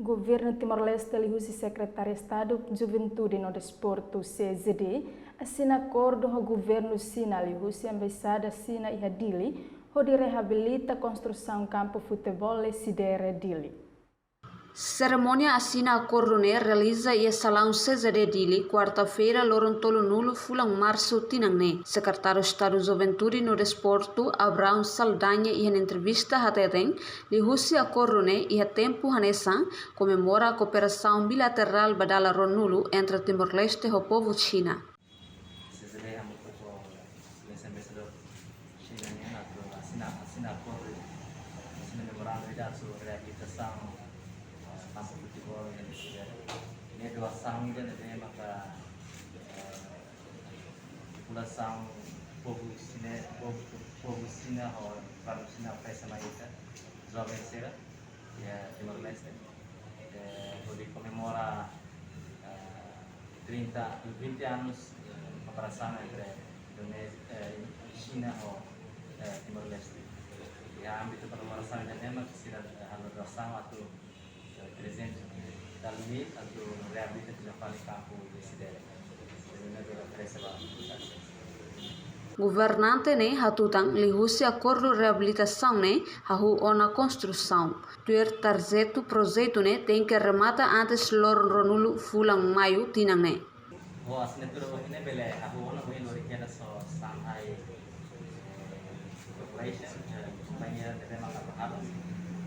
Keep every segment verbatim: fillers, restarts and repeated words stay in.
Governu Timor-Leste liuhusi Sekretáriu Estadu Juventude no Desportu, C Z D, asina akordu ho Governu Xina liuhusi Embaixada Xina iha Dili, hodi reabilita konstrusaun kampu futeból Lecidere Dili. Serimónia asina akordu ne'e realiza iha salaun C Z D Dili, kuarta-feira, loron tolunulu fulan Marsu tinan ne'e. Sekretáriu Estadu Juventude no Desportu, Abraão Saldanha, iha entrevista hateten, liuhusi akordu ne'e iha tempu hanesan komemora kooperasaun bilaterál ba dala ruanulu entre Timor-Leste ho povu Xina. C Z D hamutuk ho Exelénsia Embaixadór Xina nian atu asina, asina akordu, asina memorandu ida atu reabilitasaun kampu futeból iha Lecidere. Ne'e doasaun ida ne'ebé maka, eh, populasaun povu Xina, povu, povu Xina ho governu Xina oferese mai ita, joven sira iha Timor-Leste. Eh, hodi komemora, eh, trinta, vinte anos, eh, kooperasaun entre Indonézia, eh, Xina ho, eh, Timor-Leste. Iha ámbitu komemorasaun ida-ne'e mak sira, eh, halo doasaun atu, eh, trezentos e tal mil atu reabilita tiha fali kampu Lecidere. Ida-ne'e bele oferese ba Governante ne'e hatutan liuhusi akordu reabilitasaun ne'e hahú ona konstrusaun. Tuir tarjetu projetu ne'e tenke remata antes loron ruanulu fulan Maiu tinan ne'e. Ho asinatura ohin ne'e bele hahú ona, ohin lori kedas ho Shanghai, eh, Corporation, eh, kompañia ne'ebé maka halo.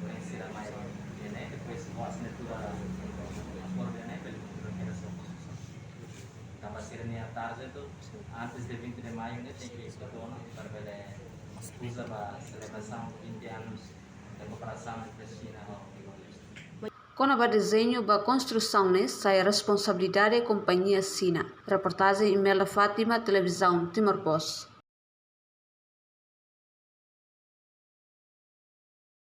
Ohin sira mai iha ne'e, depois ho asinatura akordu ne'e bele lori kedas ho konstrusaun. Tanba sira-nia tarjetu antes de vinte de Maiu ne'e tenke esgotu ona para bele uza ba selebrasaun vinte anos de kooperasaun entre Xina ho Timor-Leste. Kona-ba dezeñu ba konstrusaun ne'e sai responsabilidade kompañia Xina. Reportajen Imelda Fátima, Televizaun Timor Post.